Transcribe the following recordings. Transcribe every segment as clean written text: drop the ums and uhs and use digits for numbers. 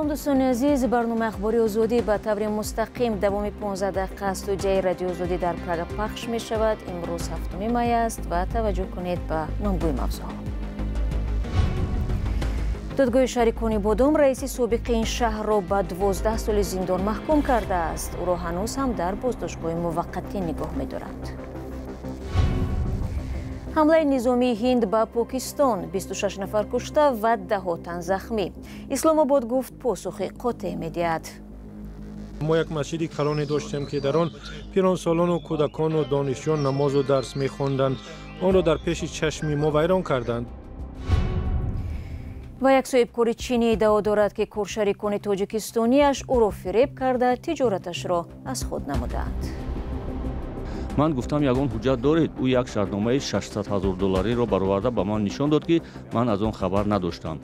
Салом, дӯстони азиз. Барномаи Ахбори Озодӣ ба таври мустақим давоми 15 дақиқа аз студияи Радиои Озодӣ дар Прага пахш мешавад. Имрӯз 7 май аст ва таваҷҷӯҳ кунед ба номгӯи мавзӯъҳо. Додгоҳи шаҳри Конибодом раиси собиқи ин шаҳрро ба 12 соли зиндон маҳкум кардааст. Ӯро ҳанӯз ҳам дар боздоштгоҳи муваққатӣ нигоҳ медоранд. Ҳамлаи низомии Ҳинд ба Покистон: 26 нафар кушта ва даҳҳо тан захмӣ. Исломобод гуфт, посухи қотеъ медиҳад. Мо як масҷиди калоне доштем, ки дар он пиронсолону кӯдакону донишҷӯён намозу дарс мехонданд. Онро дар пеши чашми мо вайрон карданд. Ва як соҳибкори чинӣ иддао дорад, ки коршарикони тоҷикистониаш ӯро фиреб карда, тиҷораташро аз худ намудаанд. Ман гуфтам: «Ягон ҳуҷҷат доред?» Ӯ як шартномаи 600 ҳазор доллариро бароварда ба ман нишон дод, ки ман аз он хабар надоштам.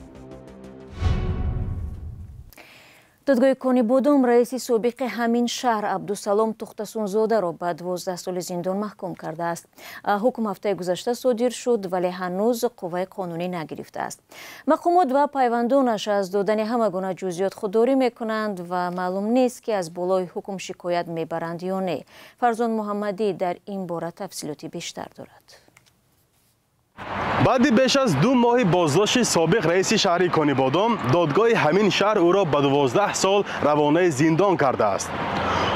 Додгоҳи Конибодом раиси собиқи ҳамин шаҳр Абдусалом Тухтасунзодаро ба 12 соли зиндон маҳкум кардааст. Ҳукм ҳафтаи гузашта содир шуд, вале ҳанӯз қувваи қонунӣ нагирифтааст. Мақомот ва пайвандонаш аз додани ҳама гуна ҷузъиёт худдорӣ мекунанд ва маълум нест, ки аз болои ҳукм шикоят мебаранд ё не. Фарзон Муҳаммадӣ дар ин бора тафсилоти бештар дорад. Баъди беш аз 2 моҳи боздошти собиқ раиси шаҳри Конибодом, додгоҳи ҳамин шаҳр ӯро ба 12 сол равонаи зиндон кардааст.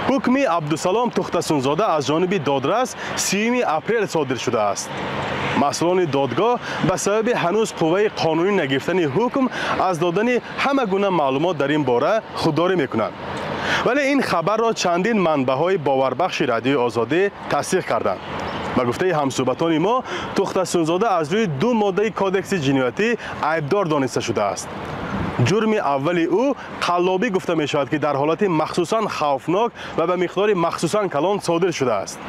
Ҳукми Абдусалом Тухтасунзода аз ҷониби додрас 30 апрел содир шудааст. Масъулони додгоҳ ба сабаби ҳанӯз қувваи қонунӣ нагирифтани ҳукм аз додани ҳама гуна маълумот дар ин бора худдорӣ мекунанд, вале ин хабарро чандин манбаъҳои боварбахши Радиои Озодӣ тасдиқ карданд. Ба гуфтаи ҳамсӯҳбатони мо, Тухтасунзода аз рӯи ду моддаи Кодекси ҷиноятӣ айбдор дониста шудааст. Ҷурми аввали ӯ қаллобӣ гуфта мешавад, ки дар ҳолати махсусан хавфнок ва ба миқдори махсусан калон содир шудааст.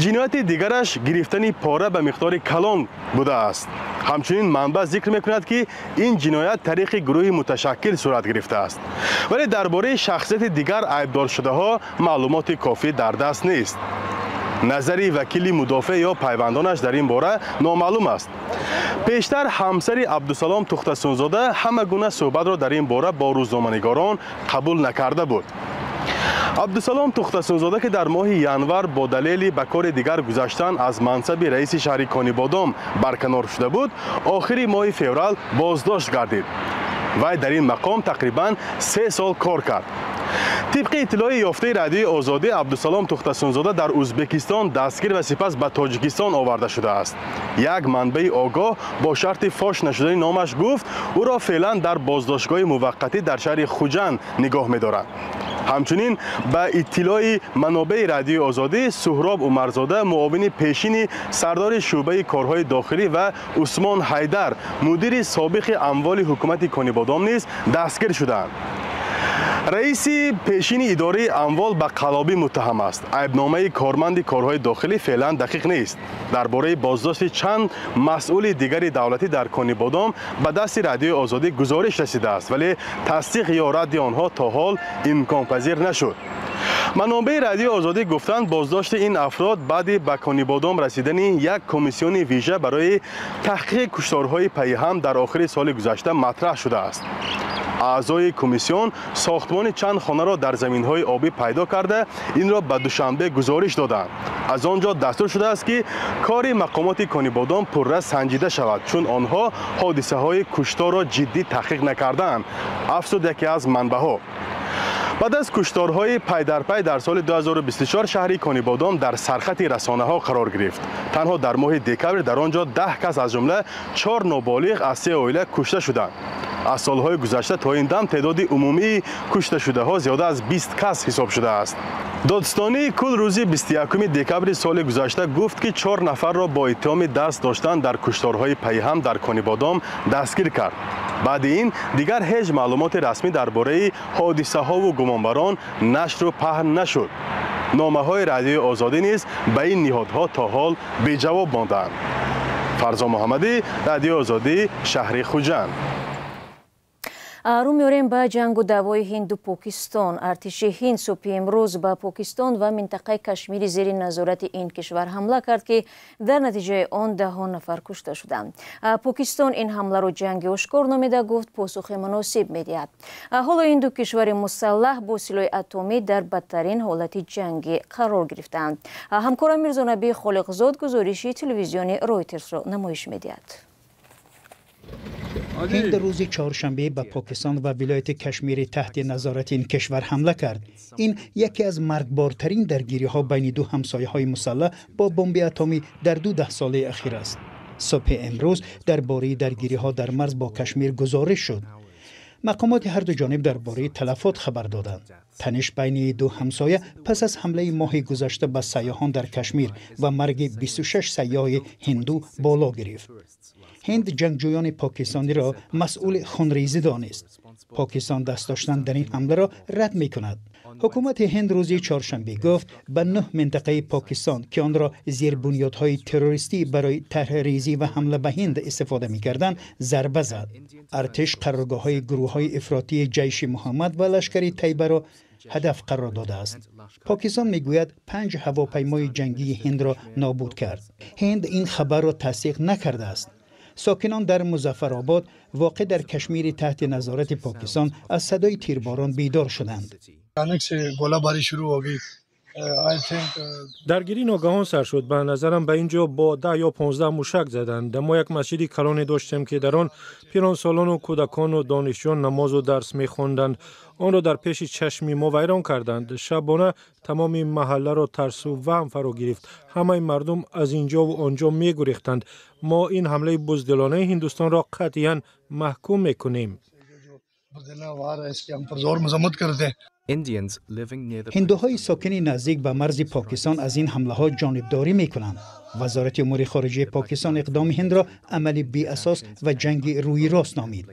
Ҷинояти дигараш гирифтани пора ба миқдори калон будааст. Ҳамчунин манбаъ зикр мекунад, ки ин ҷиноят тариқи гурӯҳи муташаккил сурат гирифтааст, вале дар бораи шахсияти дигар айбдоршудаҳо маълумоти кофӣ дар даст нест. Назари вакили мудофеъ ё пайвандонаш дар ин бора номаълум аст. Пештар ҳамсари Абдусалом Тухтасунзода ҳама гуна суҳбатро дар ин бора бо рӯзноманигорон қабул накарда буд. Абдусалом Тухтасунзода, ки дар моҳи январ бо далели ба кори дигар гузаштан аз мансаби раиси шаҳри Конибодом барканор шуда буд, охири моҳи феврал боздошт гардид. Вай дар ин мақом тақрибан 3 сол кор кард. Тибқи иттилои ёфтаи Радиои Озодӣ, Абдусалом Тухтасунзода дар Ӯзбекистон дастгир ва сипас ба Тоҷикистон оварда шудааст. Як манбаи огоҳ бо шарти фош нашудани номаш гуфт, ӯро феълан дар боздоштгоҳи муваққатӣ дар шаҳри Хуҷанд нигоҳ медоранд. Ҳамчунин, ба иттилои манобеи Радиои Озодӣ, Суҳроб Умарзода, муовини пешини сардори шӯъбаи корҳои дохилӣ, ва Усмон Ҳайдар, мудири собиқи амволи ҳукумати Конибодом, низ дастгир шудаанд. Раиси пешини идораи амвол ба қаллобӣ муттаҳам аст. Айбномаи корманди корҳои дохилӣ феълан дақиқ нест. Дар бораи боздошти чанд масъули дигари давлатӣ дар Конибодом ба дасти Радиои Озодӣ гузориш расидааст, вале тасдиқ ё радди онҳо то ҳол имконпазир нашуд. Манобеи Радиои Озодӣ гуфтанд, боздошти ин афрод баъди ба Конибодом расидани як комиссиони вижа барои таҳқиқи кушторҳои пайҳам дар охири соли гузашта матраҳ шудааст. Аъзои комиссион сохтмони чанд хонаро дар заминҳои обӣ пайдо карда, инро ба Душанбе гузориш доданд. Аз он ҷо дастур шудааст, ки кори мақомоти Конибодом пурра санҷида шавад, чун онҳо ҳодисаҳои кушторро ҷиддӣ таҳқиқ накардаанд, афзуд яке аз манбаъҳо. Баъд аз кушторҳои пайдарпай дар соли 2024 шаҳри Конибодом дар сархати расонаҳо қарор гирифт. Танҳо дар моҳи декабр дар он ҷо 10 кас, аз ҷумла чор ноболиғ аз се оила, кушта шуданд. Аз солҳои гузашта то ин дам теъдоди умумии кушташудаҳо зиёда аз 20 кас ҳисоб шудааст. Додстонии кул рӯзи 21 декабри соли гузашта гуфт, ки чор нафарро бо иттиҳоми даст доштан дар кушторҳои пайҳам дар Конибодом дастгир кард. Баъди ин дигар ҳеҷ маълумоти расмӣ дар бораи ҳодисаҳову гумонбарон нашру паҳн нашуд. Номаҳои Радиои Озодӣ низ ба ин ниҳодҳо то ҳол беҷавоб мондаанд. Фарзон Муҳаммадӣ, Радиои Озодӣ, шаҳри Хуҷанд. Рӯ меорем ба ҷангу даъвои Ҳинду Покистон. Артиши Ҳинд субҳи имрӯз ба Покистон ва минтақаи Кашмири зери назорати ин кишвар ҳамла кард, ки дар натиҷаи он даҳон нафар кушта шуданд. Покистон ин ҳамларо ҷанги ошкор номида гуфт, посухи муносиб медиҳад. Ҳоло ин ду кишвари мусаллаҳ бо силоҳи атомӣ дар бадтарин ҳолати ҷангӣ қарор гирифтаанд. Ҳамкорам Мирзонаби Холиқзод гузориши телевизиони Ройтерсро намоиш медиҳад. Ҳинд рӯзи чоршанбе ба Покистон ва вилояти Кашмири таҳти назорати ин кишвар ҳамла кард. Ин яке аз маргбортарин даргириҳо байни ду ҳамсояҳои мусаллаҳ бо бомби атомӣ дар 2 даҳсолаи ахир аст. Субҳи имрӯз дар бораи даргириҳо дар марз бо Кашмир гузориш шуд. Мақомоти ҳар ду ҷониб дар бораи талафот хабар доданд. Таниш байни ду ҳамсоя пас аз ҳамлаи моҳи гузашта ба сайёҳон дар Кашмир ва марги 26 сайёҳи ҳинду боло гирифт. Ҳинд ҷангҷӯёни покистониро масъули хунрезӣ донист. Покистон даст доштан дар ин ҳамларо рад мекунад. Ҳукумати Ҳинд рӯзи чоршанбе гуфт, ба 9 минтақаи Покистон, ки онро зербунёдҳои террористӣ барои тарҳрезӣ ва ҳамла ба Ҳинд истифода мекарданд, зарба зад. Артиш қароргоҳҳои гурӯҳҳои ифротии Ҷайши Муҳаммад ва Лашкари Тайбаро ҳадаф қарор додааст. Покистон мегӯяд, 5 ҳавопаймои ҷангии Ҳиндро нобуд кард. Ҳинд ин хабарро тасдиқ накардааст. Сокинон дар Музаффаробод, воқеъ дар Кашмири таҳти назорати Покистон, аз садои тирборон бедор шуданд. Даргирӣ ногаҳон сар шуд. Ба назарам, ба ин ҷо бо 10 ё 15 мушак заданд. Мо як масҷиди калоне доштем, ки дар он пиронсолону кӯдакону донишҷӯён намозу дарс мехонданд. Онро дар пеши чашми мо вайрон карданд. Шабона тамоми маҳалларо тарсу ваҳм фаро гирифт. Ҳамаи мардум аз ин ҷову он ҷо мегурехтанд. Мо ин ҳамлаи буздилонаи Ҳиндустонро қатъиян маҳкум мекунем. Ҳиндуҳои сокини наздик ба марзи Покистон аз ин ҳамлаҳо ҷонибдорӣ мекунанд. Вазорати умури хориҷаи Покистон иқдоми Ҳиндро амали беасос ва ҷанги рӯи рост номид.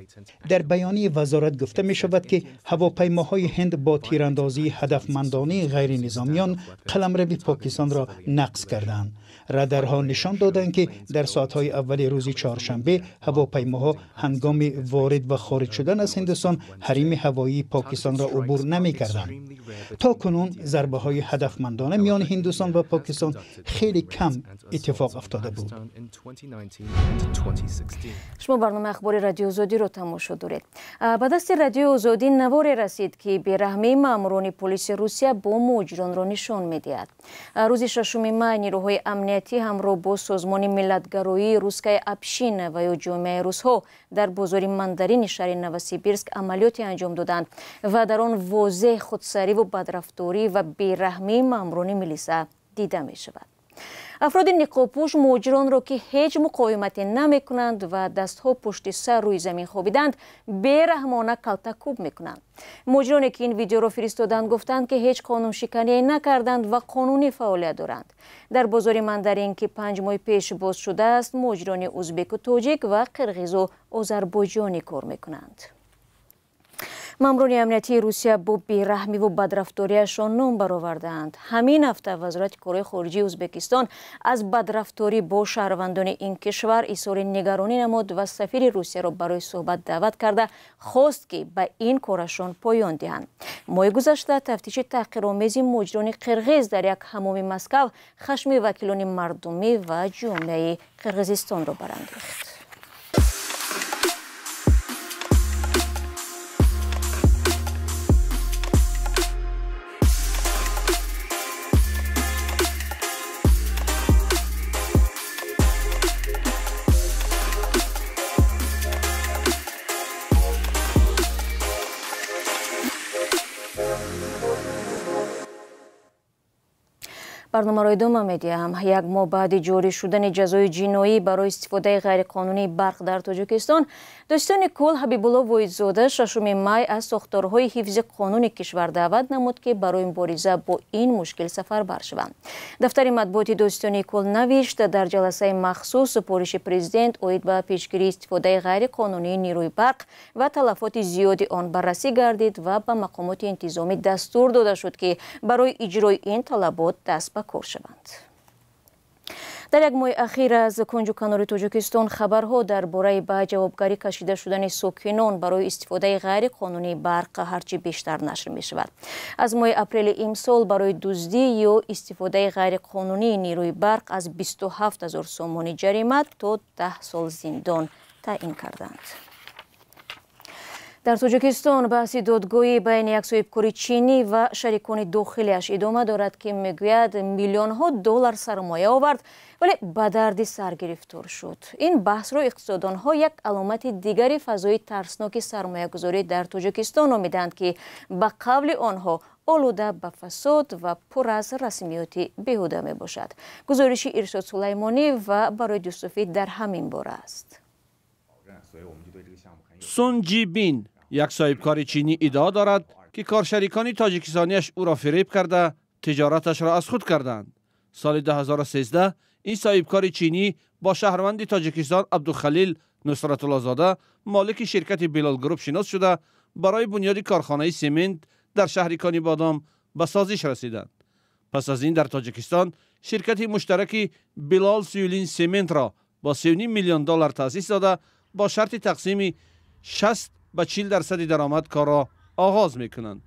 Дар баёнияи вазорат гуфта мешавад, ки ҳавопаймоҳои Ҳинд бо тирандозии ҳадафмандонаи ғайринизомиён қаламрави Покистонро нақз карданд. Радарҳо нишон доданд, ки дар соатҳои аввали рӯзи чоршанбе ҳавопаймоҳо ҳангоми ворид ва хориҷ шудан аз Ҳиндустон ҳарими ҳавоии Покистонро убур намекарданд. То кунун зарбаҳои ҳадафмандона миёни Ҳиндустон ва Покистон хеле кам иттифоқ афтода буд. Шумо барномаи ахбори Радиои Озодиро тамошо доред. Ба дасти Радиои Озодӣ наворе расид, ки бераҳмии маъмурони полиси Русия бо муҳоҷиронро нишон медиҳад. Рӯзи 6 май нирӯҳои амниятӣ ҳамроҳ бо созмони миллатгароии Русская община ва ё ҷомеаи русҳо дар бозори Мандарини шаҳри Новосибирск амалиёте анҷом доданд ва дар он возеҳ худсариву бадрафторӣ ва бераҳмии маъмурони милиса дида мешавад. Афроди ниқобпӯш муҳоҷиронро, ки ҳеҷ муқовимате намекунанд ва дастҳо пушти сар рӯи замин хобиданд, бераҳмона калтакӯб мекунанд. Муҳоҷироне, ки ин видеоро фиристоданд, гуфтанд, ки ҳеҷ қонуншикание накарданд ва қонунӣ фаъолият доранд. Дар бозори Мандарин, ки 5 моҳ пеш боз шудааст, муҳоҷирони узбеку тоҷик ва қирғизу озарбойҷонӣ кор мекунанд. Маъмурони амниятии Русия бо бераҳмиву бадрафториашон ном баровардаанд. Ҳамин ҳафта Вазорати корҳои хориҷии Ӯзбекистон аз бадрафторӣ бо шаҳрвандони ин кишвар изҳори нигаронӣ намуд ва сафири Русияро барои суҳбат даъват карда хост, ки ба ин корашон поён диҳанд. Моҳи гузашта тафтиши таҳқиромези муҳоҷирони қирғиз дар як ҳамоми Москав хашми вакилони мардумӣ ва ҷомеаи Қирғизистонро барангехт. Барномаро идома медиҳам. Як моҳ баъди ҷорӣ шудани ҷазои ҷиноӣ барои истифодаи ғайриқонунии барқ дар Тоҷикистон, дӯстони кул Ҳабибулло Воҳидзода 6 май аз сохторҳои ҳифзи қонуни кишвар даъват намуд, ки барои мубориза бо ин мушкил сафарбар шаванд. Дафтари матбуоти дӯстони кул навишт, дар ҷаласаи махсус супориши президент оид ба пешгирии истифодаи ғайриқонунии нерӯи барқ ва талафоти зиёди он баррасӣ гардид ва ба мақомоти интизомӣ дастур дода шуд, ки барои иҷрои ин талабот даст ба кор шаванд. Дар як моҳи ахир аз кунҷу канори Тоҷикистон хабарҳо дар бораи ба ҷавобгарӣ кашида шудани сокинон барои истифодаи ғайриқонунии барқ ҳарчи бештар нашр мешавад. Аз моҳи апрели имсол барои дуздӣ ё истифодаи ғайриқонунии нерӯи барқ аз 27 ҳазор сомонӣ ҷарима то 10 сол зиндон таъин карданд. Дар Тоҷикистон баҳси додгоҳӣ байни як соҳибкори чинӣ ва шарикони дохилиаш идома дорад, ки мегӯяд миллионҳо доллар сармоя овард, вале ба дарди сар гирифтор шуд. Ин баҳсро иқтисоддонҳо як аломати дигари фазои тарсноки сармоягузорӣ дар Тоҷикистон номиданд, ки ба қавли онҳо олуда ба фасод ва пур аз расмиёти беҳуда мебошад. Гузориши Иршод Сулаймонӣ ва Барои Юсуфӣ дар ҳамин бора аст. Сун Ҷибин, як соҳибкори чинӣ, иддао дорад, ки коршарикони тоҷикистониаш ӯро фиреб карда, тиҷораташро аз худ карданд. Соли 2013 ин соҳибкори чинӣ бо шаҳрванди Тоҷикистон Абдухалил Нусратуллозода, молики ширкати Билол Груп, шинос шуда, барои бунёди корхонаи семент дар шаҳри Конибодом ба созиш расиданд. Пас аз ин дар Тоҷикистон ширкати муштараки Билол Сюлин Сементро бо 3,5 миллион доллар таъсис дода, бо шарти тақсими 60 ба 40 дарсади даромад корро оғоз мекунанд.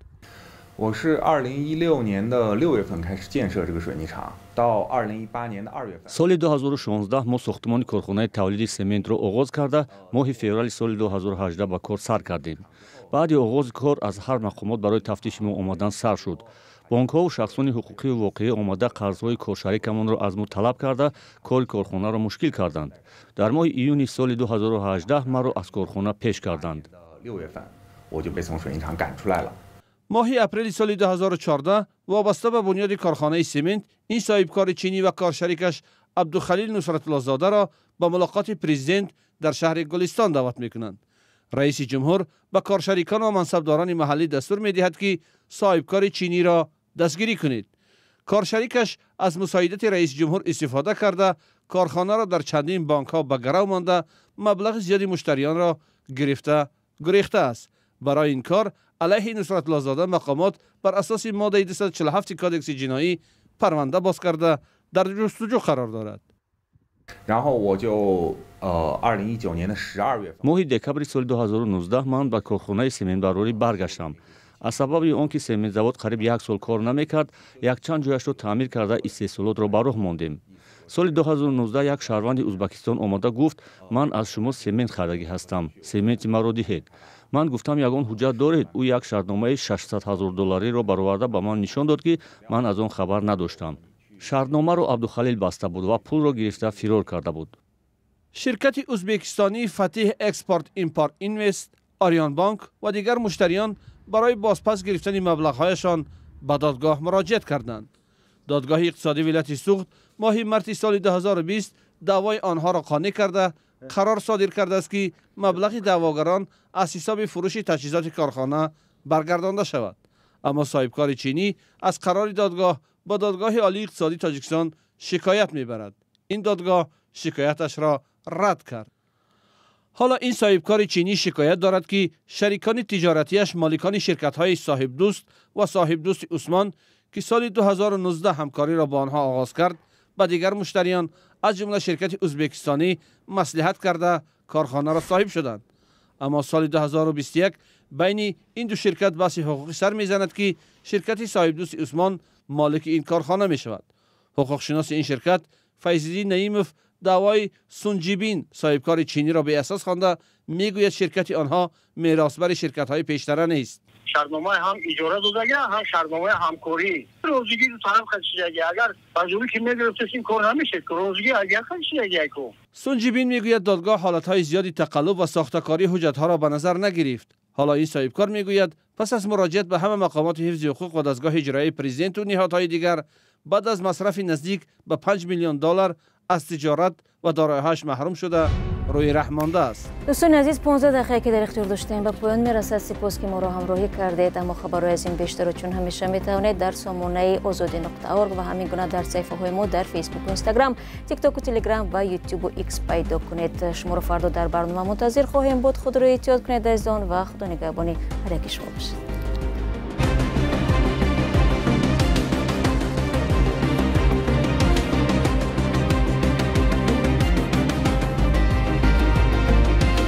我是2016年的6月份开始建设这个水泥厂，到2018年的2月份。 Соли 2016 мо сохтмони корхонаи тавлиди сементро оғоз карда, моҳи феврали соли 2018 ба кор сар кардем. Баъди оғози кор аз ҳар мақомот барои тафтиши мо омадан сар шуд. Бонкҳову шахсони ҳуқуқию воқеӣ омада, қарзҳои коршарикамонро аз мо талаб карда, кори корхонаро мушкил карданд. Дар моҳи июни соли 2018 маро аз корхона пеш карданд. 6月份，我就被从水泥厂赶出来了。 Моҳи апрели соли 2014 вобаста ба бунёди корхонаи семент ин соҳибкори чинӣ ва коршарикаш Абдухалил Нусратуллозодаро ба мулоқоти президент дар шаҳри Гулистон даъват мекунанд. Раиси ҷумҳур ба коршарикон ва мансабдорони маҳаллӣ дастур медиҳад, ки соҳибкори чиниро дастгирӣ кунед. Коршарикаш аз мусоидати раиси ҷумҳур истифода карда, корхонаро дар чандин бонкҳо ба гарав монда, маблағи зиёди муштариёнро гирифта гурехтааст. Барои ин кор алайҳи Нусратуллозода мақомот бар асоси моддаи 247 кодекси ҷиноӣ парванда боз карда, дар ҷустуҷӯ қарор дорад. 然后我就2019年的12月份， Моҳи декабри соли 2019 ман ба корхонаи сементбарорӣ баргаштам. Аз сабаби он ки сементзавод қариб як сол кор намекард, якчанд ҷояшро таъмир карда, истеҳсолотро ба роҳ мондем. Соли 2019 як шаҳрванди Узбакистон омада гуфт: «Ман аз шумо семент хардагӣ ҳастам, сементи маро диҳед». Ман гуфтам: «Ягон ҳуҷҷат доред?» Ӯ як шартномаи 600 ҳазор доллариро бароварда, ба ман нишон дод, ки ман аз он хабар надоштам. Шартномаро Абдухалил баста буд ва пулро гирифта фирор карда буд. Ширкати ӯзбекистонии Фатиҳ Экспорт Импорт Инвест, Ориёнбонк ва дигар муштариён барои бозпас гирифтани маблағҳояшон ба додгоҳ муроҷиат карданд. Додгоҳи иқтисодии вилояти Суғд моҳи марти соли 2020 даъвои онҳоро қонеъ карда, қарор содир кардааст, ки маблағи даъвогарон аз ҳисоби фурӯши таҷҳизоти корхона баргардонда шавад. Аммо соҳибкори чинӣ аз қарори додгоҳ ба Додгоҳи Олии иқтисодии Тоҷикистон шикоят мебарад. Ин додгоҳ шикояташро рад кард. Ҳоло ин соҳибкори чинӣ шикоят дорад, ки шарикони тиҷоратиаш, моликони ширкатҳои Соҳибдӯст ва Соҳибдӯсти Усмон, ки соли 2019 ҳамкориро бо онҳо оғоз кард, ба дигар муштариён, аз ҷумла ширкати ӯзбекистонӣ, маслиҳат карда, корхонаро соҳиб шуданд. Аммо соли 2021 байни ин ду ширкат баҳси ҳуқуқӣ сар мезанад, ки ширкати Соҳибдӯсти Усмон молики ин корхона мешавад. Ҳуқуқшиноси ин ширкат Файзиддин Наимов даъвои Сунҷибин, соҳибкори чиниро, беасос хонда, мегӯяд, ширкати онҳо меросбари ширкатҳои пештара нест. Шартномаи ҳам иҷора додага, ҳам шартномаи ҳамкорӣ, розигӣ ду тараф хашидаги. Агар ба зӯрӣ ки мегирифтест, ин кор намешед, розигӣ агар хашидаги ку. Сунҷибин мегӯяд, додгоҳ ҳолатҳои зиёди тақаллуб ва сохтакории ҳуҷҷатҳоро ба назар нагирифт. Ҳоло ин соҳибкор мегӯяд, пас аз муроҷиат ба ҳама мақомоти ҳифзи ҳуқуқ ва дастгоҳи иҷроияи президенту ниҳодҳои дигар, баъд аз масрафи наздик ба 5 миллион доллар, аз тиҷорат ва дороиҳояш маҳрум шуда, рӯи раҳ мондааст. Дӯстони азиз, 15 дақиқае ки дар ихтиёр доштем, ба поён мерасад. Сипос, ки моро ҳамроҳӣ кардед. Аммо хабарҳои аз ин бештарро чун ҳамеша метавонед дар сомонаи озодӣ.орг ва ҳамин гуна дар саҳифаҳои мо дар Фейсбуку, Инстаграм, Тиктоку, Телеграм ва Ютубу Икс пайдо кунед. Шуморо фардо дар барнома мунтазир хоҳем буд. Худро эҳтиёт кунед, азизон, ва Худо нигаҳбони ҳар яки шумо бошад.